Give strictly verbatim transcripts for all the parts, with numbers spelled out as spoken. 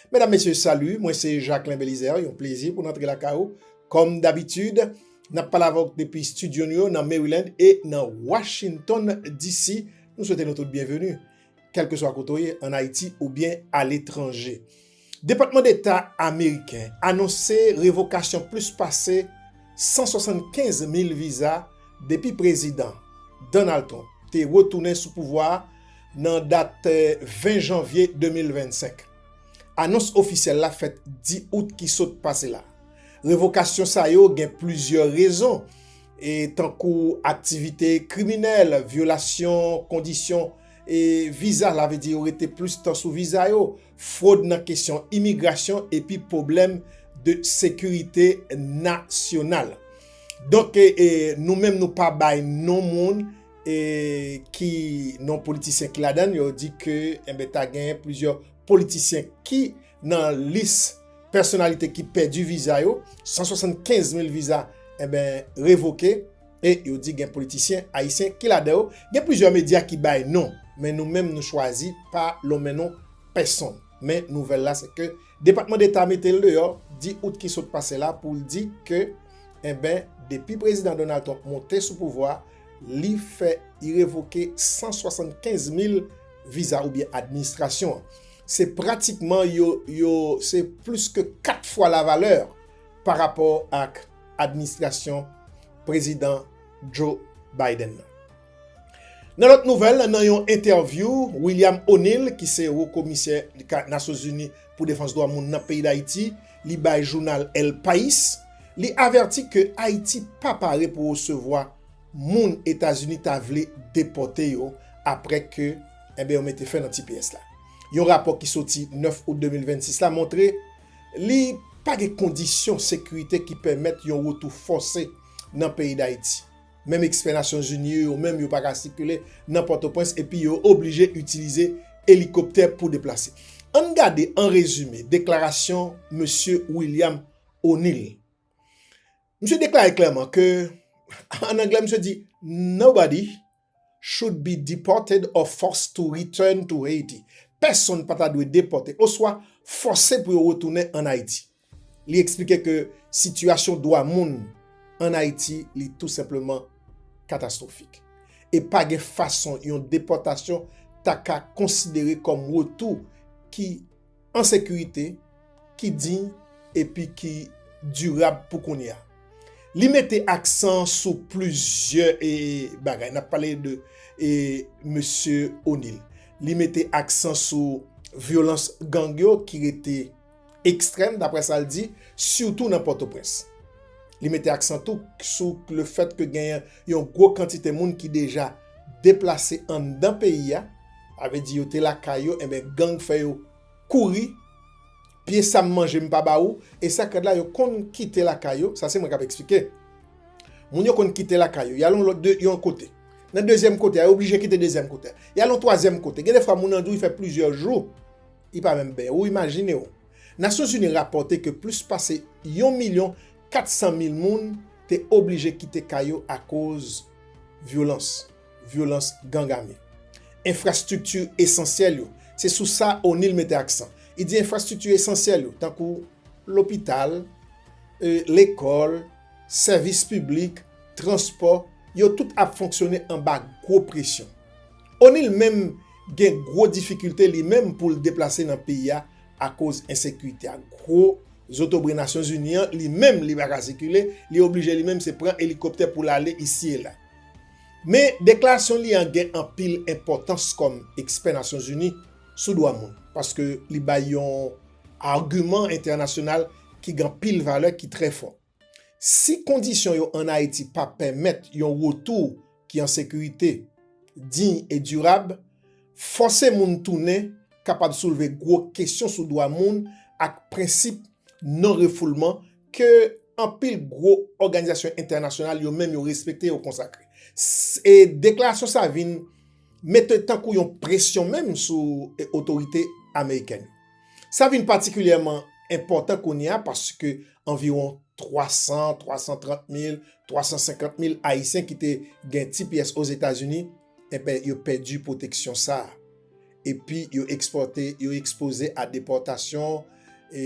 Medam, mesye, salut, mwen se Jacquelin Belizaire, yon plezi pou n antre lakay ou. Kòm dabitid, n ap pale avè w depi studio nou yo nan Maryland e nan Washington D C. Nou swete nou tout byenveni, kèlkeswa kote w ye, ann Ayiti oubyen aletranje. Depatman Deta ameriken anonse revokasyon plis pase san swasannkenz mil viza depi Prezidan Donald Trump te retounen sou pouvwa a nan dat, eh, ven janvye de mil vennsenk. Anons ofisyèl la fèt dis out ki sot pase la. Revokasyon sa yo gen plizyè rezon, e tankou aktivite kriminèl, vyolasyon kondisyon, e viza, sa vle di yo rete plis tan sou viza yo, fwod nan kesyon imigrasyon epi pwoblèm de sekirite nasyonal. Donk, e, e, nou menm nou pa bay non moun, e, ki, non politisyen ki ladan l, yo di ke, enben, ta genyen plizyè politisyen ki nan lis pèsonalite ki pèdi viza yo, san swasannkenz mil viza, enben, revoke, e yo di gen politisyen ayisyen ki ladan yo. Gen plizyè medya ki bay non, men nou menm nou chwazi pa lonmen non pèsonn. Men nouvèl la, se ke Depatman Deta mete l deyò, dis out ki sot pase la, pou l di ke, enben, depi Prezidan Donald Trump monte sou pouvwa, li fè, li revoke san swasannkenz mil viza oubyen administrasyon an. Se pratikman yo, yo, se plis ke kat fwa lavalè pa rapò ak administrasyon Prezidan Joe Biden nan. Nan lòt nouvèl, nan yon entèvyou, William O'Neill, ki se wo komisè Nasyonzini pou defans dwa moun nan peyi Dayiti, li bay jounal El País, li avèti ke Ayiti pa pare pou resevwa moun Etazini ta vle depòte yo apre ke, enben, yo mete fen nan T P S la. Yon rapò ki soti nèf out de mil vennsis la montre li pa gen kondisyon sekirite ki pèmèt yon retou fòse nan peyi Dayiti. Menm ekspè Nasyonzini yo, yo menm yo pa ka sikile nan Pòtoprens epi yo oblije itilize elikoptè pou deplase. Ann gade an rezime deklarasyon mesye William O'Neill. Misye deklare klèman ke, an anglè, misye di, "Nobody should be deported or forced to return to Haiti." Pèsonn pa ta dwe depòte oswa fòse pou yo retounen ann Ayiti. Li eksplike ke sitiyasyon dwa moun ann Ayiti, li tou senpleman katastwofik. E pa gen fason yon depòtasyon ta ka konsidere kòm retou ki an sekirite, ki diy epi ki dirab pou kounye a. Li mete aksan sou plizyè, e, bagay. N ap pale de, e, mesye O'Neill. Li mete aksan sou vyolans gang yo ki rete ekstrèm, daprè sa l di, sitou nan Pòtoprens. Li mete aksan tou sou lefèt ke genyen yon gwo kantite moun ki deja deplase anndan peyi a, sa vle di yo te lakay yo, enben gang fè yo kouri, pye sa m manje m pa ba ou, e sa k rèd la yo konn kite lakay yo, sa se mwen k ap eksplike. Moun yo konn kite lakay yo, y al yon lòt de, yon kote. Nan dezyèm kote a, yo oblije kite dezyèm kote a. Y al yon twazyèm kote. Gen de fwa moun nan di w li fè plizyè jou, li pa menm benyen. Ou imajine w. Nasyonzini rapòte ke plis pase yon milyon kat san mil moun te oblije kite kay yo akoz vyolans, vyolans gang ame. Enfrastrikti esansyèl yo, se sou sa O'Neill mete aksan. Li di enfrastrikti esansyèl yo, tankou lopital, e, lekòl, sèvis piblik, transpò, yo tout ap fonksyone anba gwo presyon. O'Neill menm gen gwo difikilte li menm pou l deplase nan peyi a akoz ensekirite a. Gwo zotobre Nasyonzini an, li menm li pa ka sikile, li oblije li menm se pran elikoptè pou l ale isi e la. Men deklarasyon li an gen anpil enpòtans kòm ekspè Nasyonzini sou dwa moun, paske li bay yon agiman entènasyonal ki gen anpil valè, ki trè fò. Si kondisyon yo ann Ayiti pa pèmèt yon retou ki an sekirite, diy e dirab, fòse moun tounen kapab soulve gwo kesyon sou dwa moun ak prensip non-refoulman ke anpil gwo òganizasyon entènasyonal yo menm yo respekte, yo konsakre. S-, e deklarasyon sa vin mete tankou yon presyon menm sou, e, otorite amerikèn yo. Sa vin patikilyèman enpòtan kounye a paske anviwon twa san, twa san trant mil, twa san senkant mil Ayisyen ki te gen T P S Ozetazini, enben, yo pèdi pwoteksyon sa a. epi yo ekspòte, yo ekspoze a depòtasyon, e,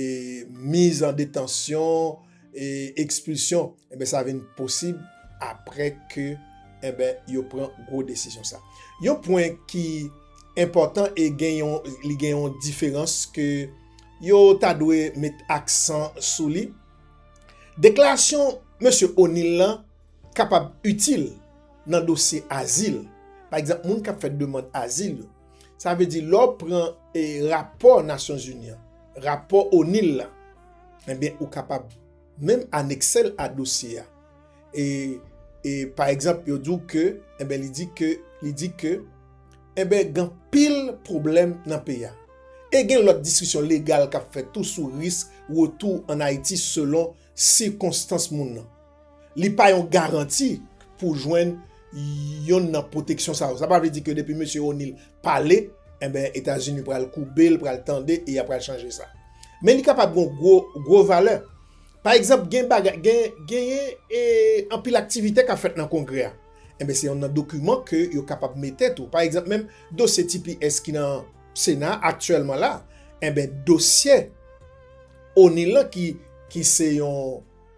miz an detansyon, e, ekspilsyon, enben, sa vin posib apre ke, enben, yo pran gwo desizyon sa. Yon pwen ki enpòtan e gen yon, li gen yon diferans ke yo ta dwe met aksan sou li. Deklarasyon mesye O'Neill lan kapab itil nan dosye azil. Pa egzanp, moun k ap fè demann azil yo. Sa vle di, lè w pran, e, rapò Nasyonzini an, rapò O'Neill la, ebyen, ou kapab menm anekse l a dosye a. E, e pa egzanp, yo di w ke, enben, li di ke, li di ke, enben, gen anpil pwoblèm nan peyi a. E gen lòt diskisyon legal k ap fèt tou sou risk retou ann Ayiti selon sikonstans moun nan. Li pa yon garanti pou jwenn yonn nan pwoteksyon sa yo. Sa pa vle di ke depi mesye O'Neill pale, enben, Etazini pral koube l, pral tande, e y a pral chanje sa. Men li kapab gen gwo, gwo valè. Pa egzanp, gen bagay, gen, genyen, e, anpil aktivite k ap fèt nan Kongrè a. Enben, se yon nan dokiman ke yo kapab mete tou. Pa egzanp, menm dosye T P S ki nan Sena aktyèlman la, enben, dosye O'Neill lan ki, ki se yon,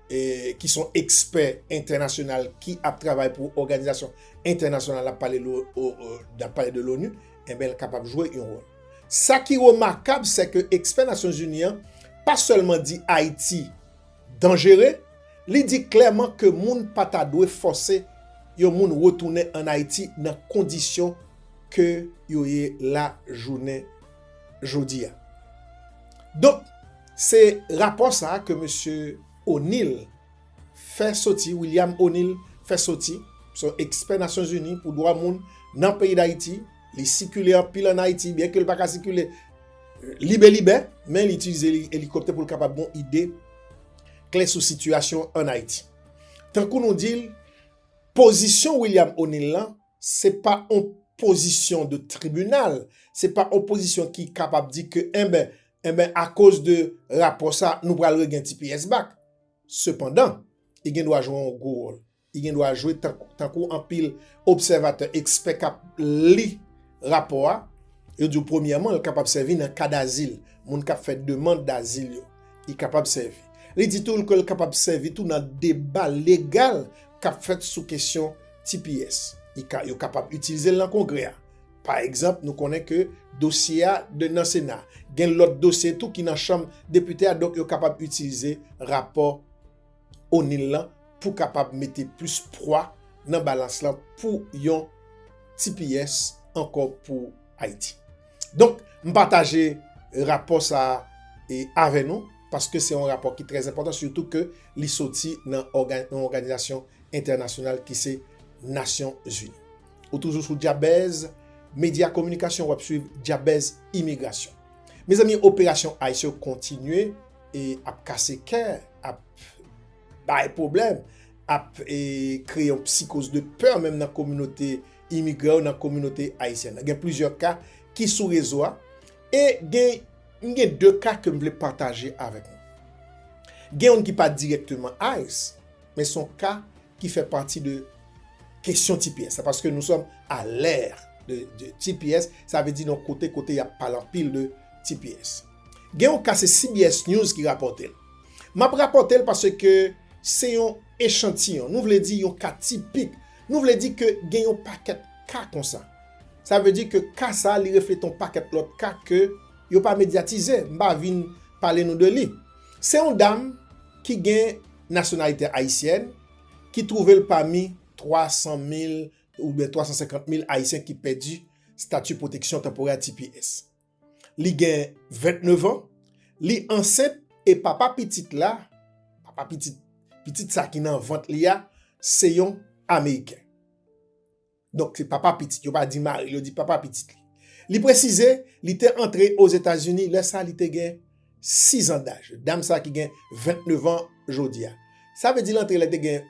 e, ki se yon ekspè entènasyonal ki ap travay pou òganizasyon entènasyonal, ap pale lo, o, o, n ap pale de l'ONU, enben, l kapab jwe yon wòl. Sa ki remakab, se ke ekspè Nasyonzini an pa sèlman di Ayiti danjere, li di klèman ke moun pa ta dwe fòse yon moun retounen ann Ayiti nan kondisyon ke yo ye la jounen jodi a. Donk, se rapò sa a ke mesye O'Neill fè soti, William O'Neill fè soti, se yon ekspè Nasyonzini pou dwa moun nan peyi Dayiti, li sikile anpil ann Ayiti, byen ke l pa ka sikile libe libe, men li itilize li-, elikoptè pou l kapab gen yon ide klè sou sitiyasyon ann Ayiti. Tankou nou di l, pozisyon William O'Neill lan, se pa yon pozisyon de tribinal, se pa yon pozisyon ki kapab di ke, enben, enben, akoz de rapò sa, nou pral regen T P S back. Sepandan, li gen dwa jwe yon gwo wòl. Li gen dwa jwe tankou, tankou anpil obsèvatè, ekspè k ap li rapò a, yo di w, premyèman, l kapab sèvi nan ka dazil, moun k ap fè demann dazil yo, li kapab sèvi. Li di tou ke l kapab sèvi tou nan deba legal k ap fèt sou kesyon T P S. Li ka, yo kapab itilize l nan Kongrè a. Pa egzanp, nou konnen ke dosye a de, nan Sena, gen lòt dosye tou ki nan Chanm Depite a, donk yo kapab itilize rapò O'Neill lan pou kapab mete plis pwa nan balans lan pou yon T P S ankò pou Ayiti. Donk, m pataje rapò sa a, e, avè nou, paske se yon rapò ki trè enpòtan, sitou ke li soti nan òga-, yon òganizasyon entènasyonal ki se Nasyonzini. Ou toujou sou Djabèz Medya Kominikasyon, w ap swiv Djabèz Imigrasyon. Mezanmi, operasyon ICE yo kontinye e ap kase kè, ap bay pwoblèm, ap, e, kreye yon psikoz de pè menm nan kominote imigran yo, nan kominote ayisyèn nan. Gen plizyè ka ki sou rezo a, e gen, m gen de ka ke m vle pataje avèk nou. Gen youn ki pa dirèkteman ICE, men se yon ka ki fè pati de kesyon T P S la, paske nou sòm a lè de, de T P S, sa vle di nan kote, kote y ap pale anpil de T P S. Gen yon ka, se C B S News ki rapòte l. M ap rapòte l paske se yon echantiyon, nou vle di yon ka tipik, nou vle di ke gen yon pakèt ka konsa. Sa vle di ke ka sa a, li reflete yon pakèt lòt ka ke yo pa medyatize, m pa vin pale nou de li. Se yon dam ki gen nasyonalite ayisyèn, ki twouve l pami twa san mil oubyen twa san senkant mil Ayisyen ki pèdi stati pwoteksyon tanporè, T P S. Li gen vennnev an, li ansent e papa pitit la, papa pitit, pitit sa ki nan vant li a, se yon Ameriken. Donk, se papa pitit, yo pa di mari, yo di papa pitit li. Li presize, li te antre Ozetazini, lè sa li te gen sis an daj. Dam sa ki gen vennnev an jodi a. Sa vle di l antre lè l te gen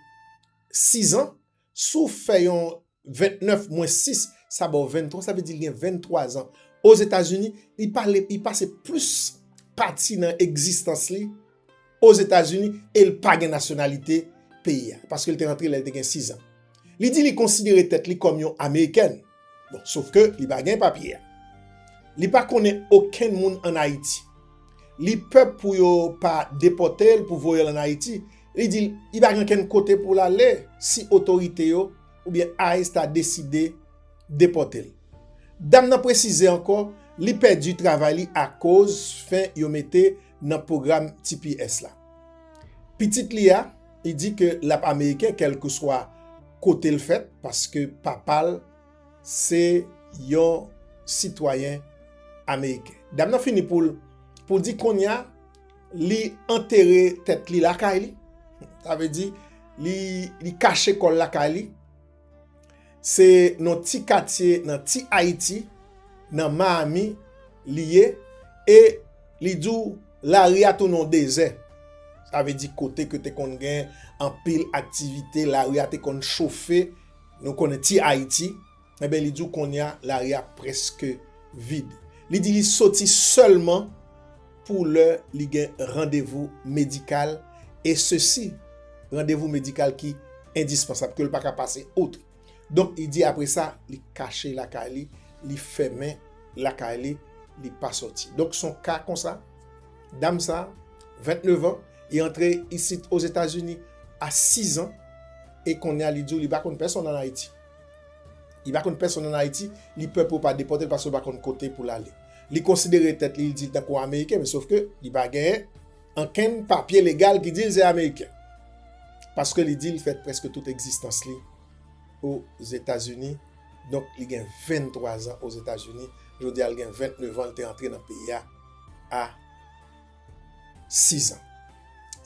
sis an, si w fè yon vennèf mwens sis, sa ba w venntwa, sa vle di l gen venntwa zan. Ozetazini, li pale, li pase plis pati nan egzistans li Ozetazini e l pa gen nasyonalite peyi a, paske l te rantre lè l te gen sis an. Li di li konsidere tèt li kòm yon Amerikèn. Bon, sof ke li pa gen papye a. Li pa konnen okenn moun ann Ayiti. Li pè pou yo pa depòte l, pou voye l ann Ayiti. Li di li pa gen okenn kote pou l ale si otorite yo oubyen ICE ta deside depòte l. Dam nan presize ankò, li pèdi travay li akoz fen yo mete nan pwogram T P S la. Pitit li a, li di ke l ap ameriken kèlkeswa kote l fèt, paske papa l se yon sitwayen ameriken. Dam nan fini pou l, pou l di kounye a, li antere tèt li lakay li. Sa vle di, li, li kache kò l lakay li. Se nan ti katye, nan ti Ayiti, nan Miami, li ye. E li di w, lari a tounen yon dezè. Sa vle di kote ke te konn gen anpil aktivite, lari a te konn chofe. Nou konnen ti Ayiti. Enben, li di w kounye a, lari a prèske vid. Li di li soti sèlman pou lè li gen randevou medikal, e sesi, randevou medikal ki endispansab, ke l pa ka pase otri. Donk, li di apre sa, li kache lakay li, li fèmen lakay li, li pa sòti. Donk, se yon ka konsa, dam sa, vennnev an, li antre isit Ozetazini a sizan, e kounye a, li di w li pa konn pèsonn ann Ayiti. Li pa konn pèsonn ann Ayiti, li pè pou yo pa depòte l paske yo pa konn kote pou l ale. Li konsidere tèt li, li di l tankou Ameriken, men sof ke li pa genyen ankenn papye legal ki di l se Ameriken. Paske li di l fè prèske tout egzistans li Ozetazini. Donk, li gen venntwa zan Ozetazini. Jodi a, li gen vennnev an, li te antre nan peyi a a sizan.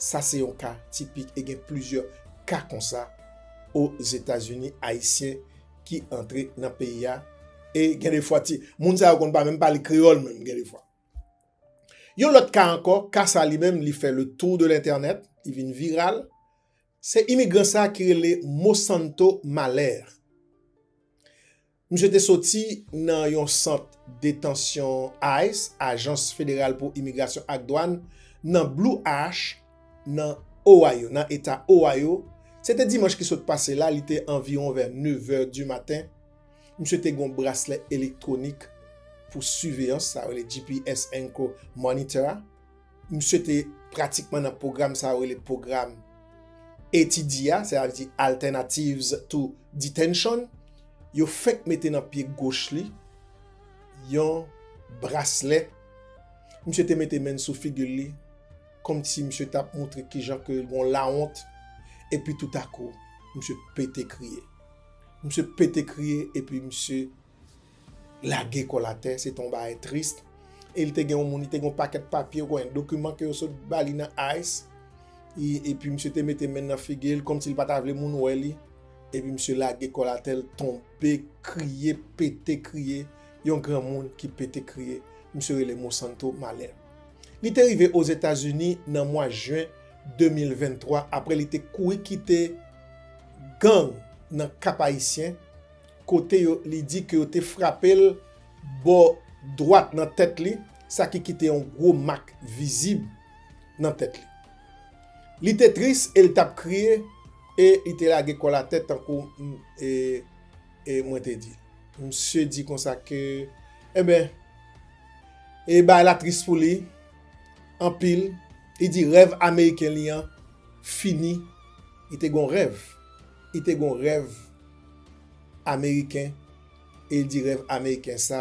Sa se yon ka tipik e gen plizyè ka konsa Ozetazini, Ayisyen ki antre nan peyi a. E gen de fwa, ti, moun sa yo konn pa menm pale kreyòl menm, gen de fwa. Yon lòt ka ankò, ka sa li menm, li fè le tour de l'internet, li vin viral. Se imigran sa ki rele Mosanto Maler. Misye te soti nan yon sant detansyon ICE, Ajans Federal pou Imigrasyon ak Dwàn, nan Blue Ash, nan Ohio, nan eta Ohio. Se te dimanch ki sot pase la, li te anviwon vè nevè di maten. Misye te gen yon braslè elektwonik pou siveyans, sa yo rele G P S Ankle Monitor. Misye te pratikman nan pwogram sa yo rele pwogram A T D a, sa vle di Alternatives to Detention. Yo fenk mete nan pye goch li yon braslè. Misye te mete men sou figi li, kòmsi misye t ap montre kijan ke l gen lawont. Epi toutakou, misye pete kriye. Misye pete kriye, epi misye lage kò l atè, se te yon bagay tris. E li te gen yon moun, li te gen yon pakèt papye, ou konnen, dokiman ke yo sot ba li nan ICE. E, epi misye te mete men nan figi l, kòmsi li pa ta vle moun wè li. Epi misye lage kò l atè, l tonbe, kriye, pete kriye. Yon granmoun ki pete kriye. Misye rele Mosanto Maler. Li te rive Ozetazini nan mwa jen de mil venntwa, apre li te kouri kite gang nan Kap Ayisyen, kote yo, li di ke yo te frape l bò dwat nan tèt li, sa ki kite yon gwo mak vizib nan tèt li. Li te tris e li t ap kriye, e li te lage kò l atè tankou, mm, e, e mwen te di. Misye di konsa ke, enben, e bagay la tris pou li, anpil. Li di rèv ameriken li an fini. Li te gon rèv. Li te gon rèv ameriken. E li di rèv ameriken sa,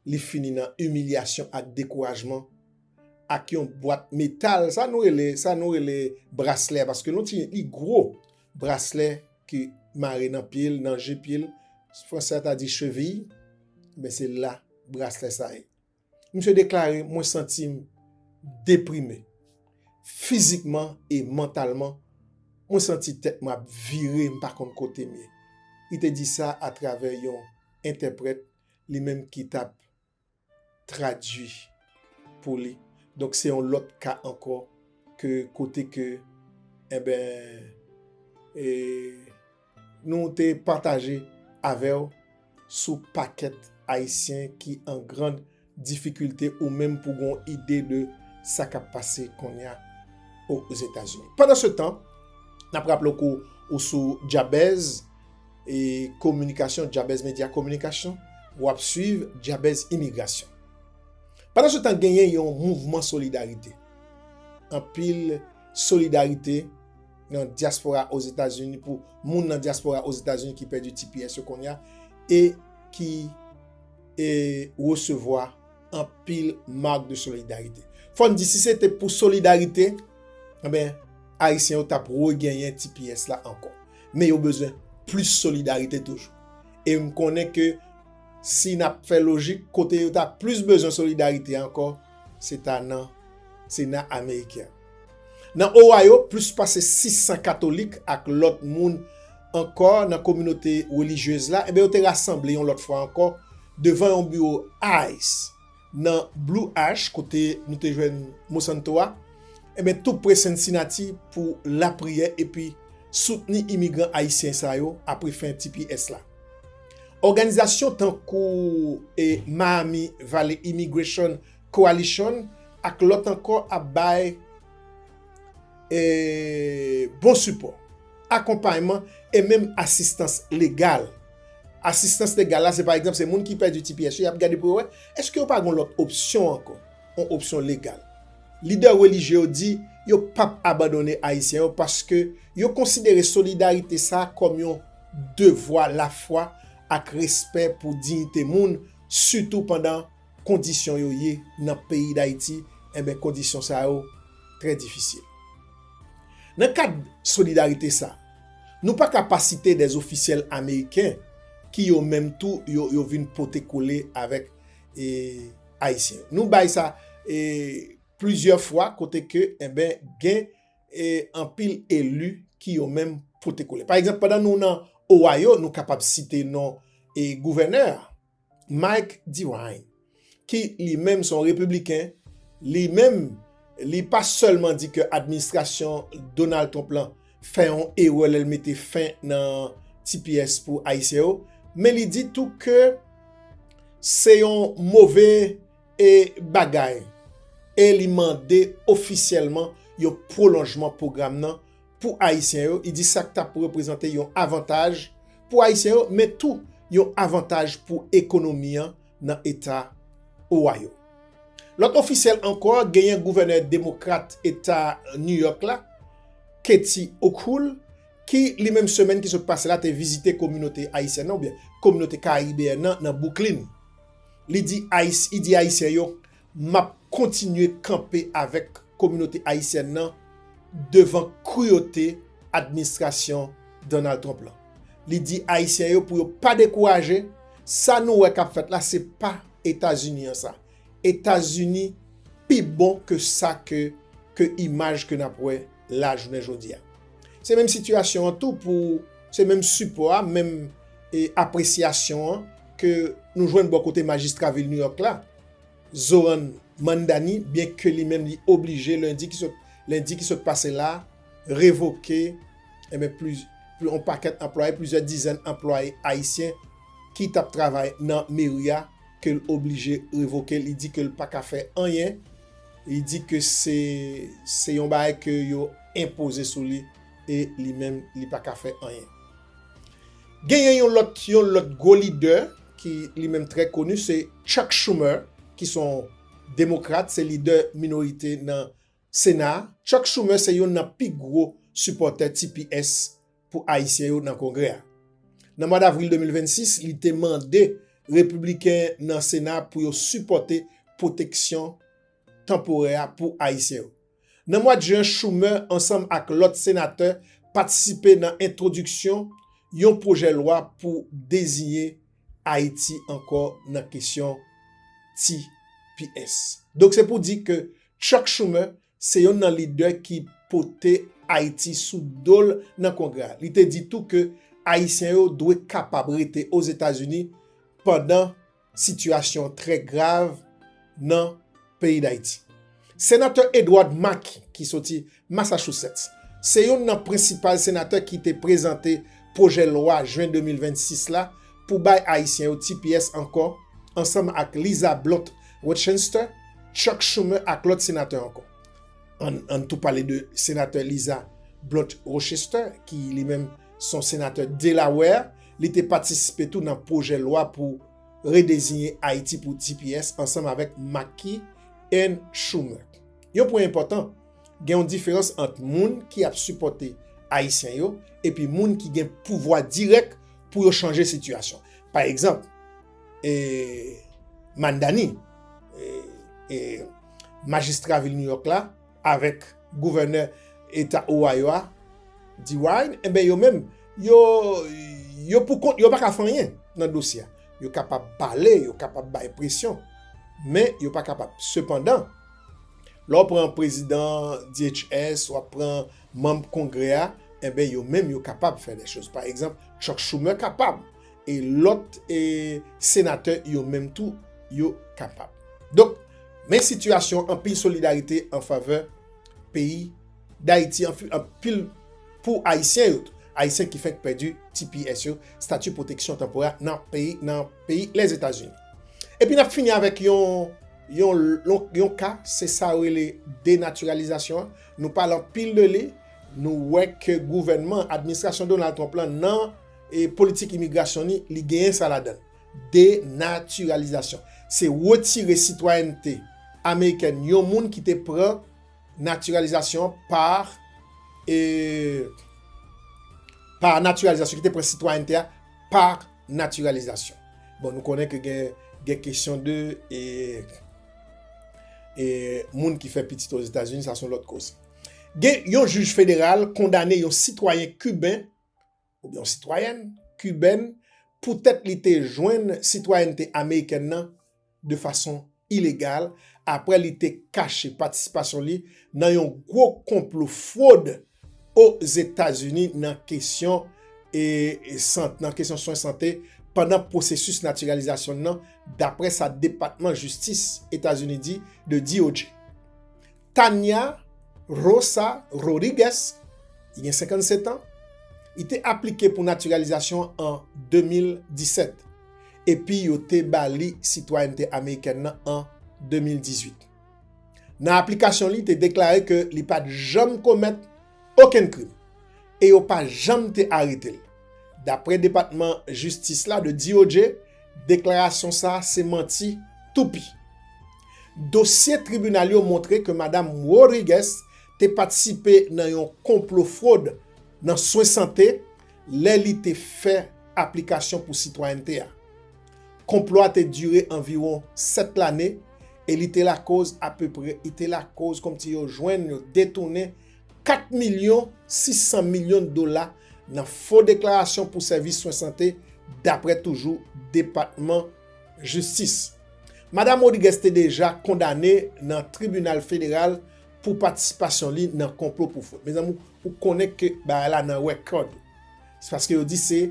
li fini nan imilyasyon ak dekourajman. Ak yon bwat metal, sa nou rele, sa nou rele braslè, paske nou ti, li gwo braslè ki mare nan pye l, nan je pye l. Fransè a ta di cheville, men se la braslè sa ye. Misye deklare, mwen santi m deprime. Fizikman e mantalman, mwen santi tèt mwen ap vire, m pa konn kote m ye. Li te di sa atravè yon entèprèt, li menm ki t ap tradui pou li. Donk, se yon lòt ka ankò ke kote ke, enben, e, nou te pataje avè w sou pakèt Ayisyen ki an grann difikilte ou menm pou gon ide de sa k ap pase kounye a Ozetazini. Pandan se tan, n ap raple w ke ou sou Jabez e Kominikasyon, Jabez Media Kominikasyon, w ap swiv Djabèz Imigrasyon. Pandansetan, genyen yon mouvman solidarite. Anpil solidarite nan dyaspora Ozetazini pou moun nan dyaspora Ozetazini ki pèdi T P S yo kounye a e ki e, resevwa anpil mak de solidarite. Fò n di, si se te pou solidarite, enben, Ayisyen yo t ap regenyen T P S la ankò. Men yo bezwen plis solidarite toujou. E m konnen ke si n ap fè lojik, kote yo ta plis bezwen solidarite ankò, se ta nan Sena ameriken an. Nan Ohio, plis pase sis san katolik ak lòt moun ankò nan kominote relijyez la, enben, yo te rasanble yon lòt fwa ankò devan yon biwo ice nan Blue Ash, kote nou te jwenn Monsanto a, enben, tou pre Cincinnati pou lapriyè epi soutni imigran ayisyen sa yo apre fen T P S la. Òganizasyon tankou e, Miami Valley Immigration Coalition ak lòt ankò ap bay e, bon sipò, akonpayman e menm asistans legal. Asistans legal la, se pa egzanp, se moun ki pèdi T P S yo, y ap gade pou yo wè, èske yo pa gen lòt opsyon ankò, yon opsyon legal. Lidè relijye yo di yo p ap abandone Ayisyen yo paske yo konsidere solidarite sa a kòm yon devwa lafwa ak respè pou diyite moun, sitou pandan kondisyon yo ye nan peyi Dayiti, enben, kondisyon sa yo trè difisil. Nan kad solidarite sa, nou pa ka pa site dè ofisyèl ameriken ki yo menm tou, yo, yo vin pote kole avèk e, Ayisyen. Nou bay sa e, plizyè fwa kote ke, enben, gen e, anpil eli ki yo menm pote kole. Pa egzanp, pandan nou nan Ohio, nou kapab site non e, gouvènè a, Mike DeWine, ki li menm se yon repibliken, li menm, li pa sèlman di ke administrasyon Donald Trump lan fè yon erè lè l mete fen nan T P S pou Ayisyen yo, men li di tou ke se yon move e, bagay, e li mande ofisyèlman yon pwolonjman pwogram nan pou Ayisyen yo. Li di sa k t ap reprezante yon avantaj pou Ayisyen yo, men tou yon avantaj pou ekonomi an nan eta Ohio. Lòt ofisyèl ankò, genyen gouvènè demokrat eta New York la, Katie Hochul, ki li menm semèn ki sot pase la te vizite kominote ayisyèn nan, oubyen kominote karibeyèn nan, nan Brooklyn. Li di Ayis-, li di Ayisyen yo, m ap kontinye kanpe avèk kominote ayisyèn nan devan kriyote administrasyon Donald Trump lan. Li di Ayisyen yo pou yo pa dekouraje, sa nou wè k ap fèt la, se pa Etazini an sa. Etazini pi bon ke sa ke, ke imaj ke n ap wè la jounen jodi a. Se menm sitiyasyon an tou pou, se menm sipò a, menm e, apresyasyon an ke nou jwenn bò kote majistra vil New York la, Zohran Mamdani, byenke li menm li oblije lendi ki sot, lendi ki sot pase la, revoke, enben, pliz-, pli-, yon pakèt anplwaye, plizyè dizèn anplwaye ayisyen ki t ap travay nan meri a, ke l oblije revoke, li di ke l pa ka fè anyen, li di ke se, se yon bagay ke yo enpoze sou li, e li menm, li pa ka fè anyen. Genyen yon lòt, yon lòt gwo lidè ki li menm trè koni, se Chuck Schumer, ki se yon demokrat, se lidè minorite nan Sena a. Chuck Schumer se youn nan pi gwo sipòtè T P S pou Ayisyen yo nan Kongrè a. Nan mwa davril de mil vennsis, li te mande Repibliken nan Sena pou yo sipòte pwoteksyon tanporè a pou Ayisyen yo. Nan mwa jen, Schumer, ansanm ak lòt senatè, patisipe nan entwodiksyon yon pwojè lwa pou deziye Ayiti ankò nan kesyon T P S. Donk, se pou di ke Chuck Schumer se youn nan lidè ki pote Ayiti sou do l nan Kongrè a. Li te di tou ke Ayisyen yo dwe kapab rete Ozetazini pandan sitiyasyon trè grav nan peyi Dayiti. Senatè Edward Markey, ki soti Massachusetts, se youn nan prensipal senatè ki te prezante pwojè lwa jen de mil vennsis la pou bay Ayisyen yo T P S ankò, ansanm ak Lisa Blunt Rochester, Chuck Schumer ak lòt senatè ankò. Ann, ann tou pale de senatè Lisa Blunt Rochester, ki li menm se yon senatè Delaware, li te patisipe tou nan pwojè lwa pou redeziye Ayiti pou T P S ansanm avèk McKee and Schumer. Yon pwen enpòtan, gen yon diferans ant moun ki ap sipòte Ayisyen yo epi moun ki gen pouvwa dirèk pou yo chanje sitiyasyon. Pa egzanp, e, Mamdani, e, e, majistra vil New York la, avèk gouvènè eta Ohio a, DeWine, enben yo menm, yo, yo pou kont, yo pa ka fè anyen nan dosye a. Yo kapab pale, yo kapab bay presyon, men yo pa kapab. Sepandan, lè w pran prezidan D H S, w ap pran manm kongrè a, enben yo menm yo kapab fè de choz. Pa egzanp, Chuck Schumer kapab, e lòt e senatè yo menm tou, yo kapab. Donk, men sitiyasyon, anpil solidarite an favè peyi Dayiti, anfi- anpil pou Ayisyen yo tou. Ayisyen ki fenk pèdi T P S yo, stati pwoteksyon tanporè nan peyi, nan peyi Lèzetazini. Epi n ap fini avèk yon, yon, yon, yon ka, se sa yo rele denatiralizasyon an. Nou pale anpil de li, nou wè ke gouvènman, administrasyon Donald Trump lan nan e politik imigrasyon ni, li genyen sa ladan. Denatiralizasyon. Se retire sitwayènte amerikèn yon moun ki te pran natiralizasyon pa, e, pa natiralizasyon, ki te pran sitwayènte a pa natiralizasyon. Bon, nou konnen ke gen, gen kesyon de, e, e, moun ki fè pitit Ozetazini, sa se yon lòt koze. Gen yon jij federal kondane yon sitwayen kiben oubyen yon sitwayèn kibèn poutèt li te jwenn sitwayènte amerikèn nan de fason ilegal, apre li te kache patisipasyon li nan yon gwo konplo fwod Ozetazini nan kesyon, e, e sant-, nan kesyon swen sante pandan pwosesis natiralizasyon nan, dapre sa Depatman Jistis Etazini di, de D O J. Tanya Rosa Rodriguez, li gen senkannsèt an, li te aplike pou natiralizasyon an de mil disèt, epi yo te ba li sitwayènte amerikèn nan an de mil dizuit. Nan aplikasyon li, li te deklare ke li pa t janm komèt okenn krim, e yo pa janm te arete l. Dapre Depatman Jistis la de D O J, deklarasyon sa a se manti toupi. Dosye tribinal yo montre ke Madam Rodriguez te patisipe nan yon konplo fwod nan swen sante lè li te fè aplikasyon pou sitwayènte a. Konplo a te dire anviwon sèt lane e li te lakoz apeprè, li te lakoz kòmsi yo jwenn, yo detounen kat milyon sis san milyon dola nan fo deklarasyon pou sèvis swen sante, dapre toujou Depatman Jistis. Madam Rodriguez te deja kondane nan tribinal federal pou patisipasyon li nan konplo pou fwod. Mezanmi, ou konnen ke bagay la nan rèkòd. Se paske yo di se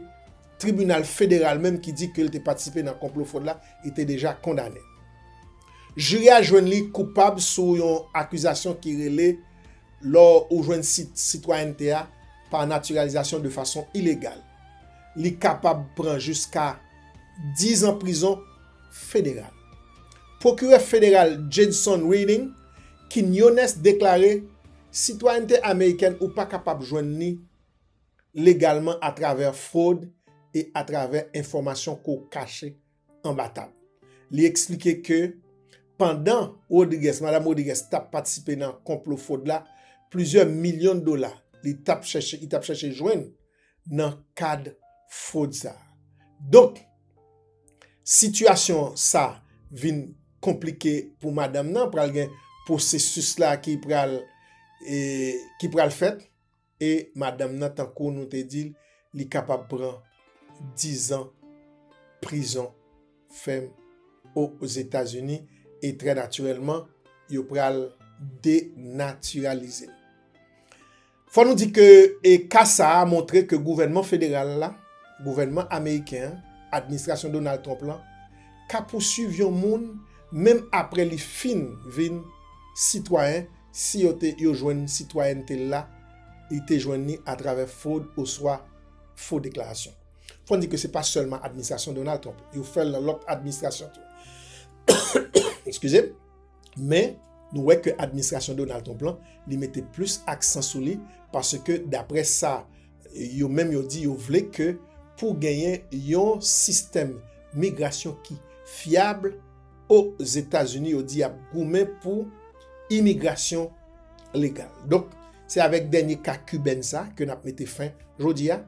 tribinal federal menm ki di ke l te patisipe nan konplo fwod la, li te deja kondane. Jiri a jwenn li koupab sou yon akizasyon ki rele lè w jwenn sit-, sitwayènte a pa natiralizasyon de fason ilegal. Li kapab pran jiska diz an prizon federal. Pwokirè federal Judson Reading Quinones deklare, sitwayènte amerikèn ou pa kapab jwenn li legalman atravè fwod e atravè enfòmasyon ke w kache anba tab. Li eksplike ke pandan Rodriguez, Madam Rodriguez t ap patisipe nan konplo fwod la, plizyè milyon dola li t ap chèche, li t ap chèche jwenn nan kad fwod sa a. Donk, sitiyasyon sa vin konplike pou madanm nan, pral gen pwosesis la ki pral, e, ki pral fèt, e madanm nan, tankou nou te di l, li kapab pran diz an prizon fèm Ozetazini, e trè natirèlman, yo pral denatiralize l. Fò nou di ke, e, ka sa a montre ke gouvènman federal la, gouvènman ameriken an, administrasyon Donald Trump lan, ka pouswiv yon moun menm apre li fin vin sitwayen, si yo te, yo jwenn sitwayènte l la, li te jwenn li atravè fwod oswa fo deklarasyon. Fò n di ke se pa sèlman administrasyon Donald Trump, yo fè l nan lòt administrasyon tou. Eskize m. Men, nou wè ke administrasyon Donald Trump lan, li mete plis aksan sou li, paske daprè sa yo menm yo di, yo vle ke pou genyen yon sistèm migrasyon ki fyab Ozetazini. Yo di y ap goumen pou imigrasyon legal. Donk, se avèk dènye ka kibèn sa ke n ap mete fen jodi a.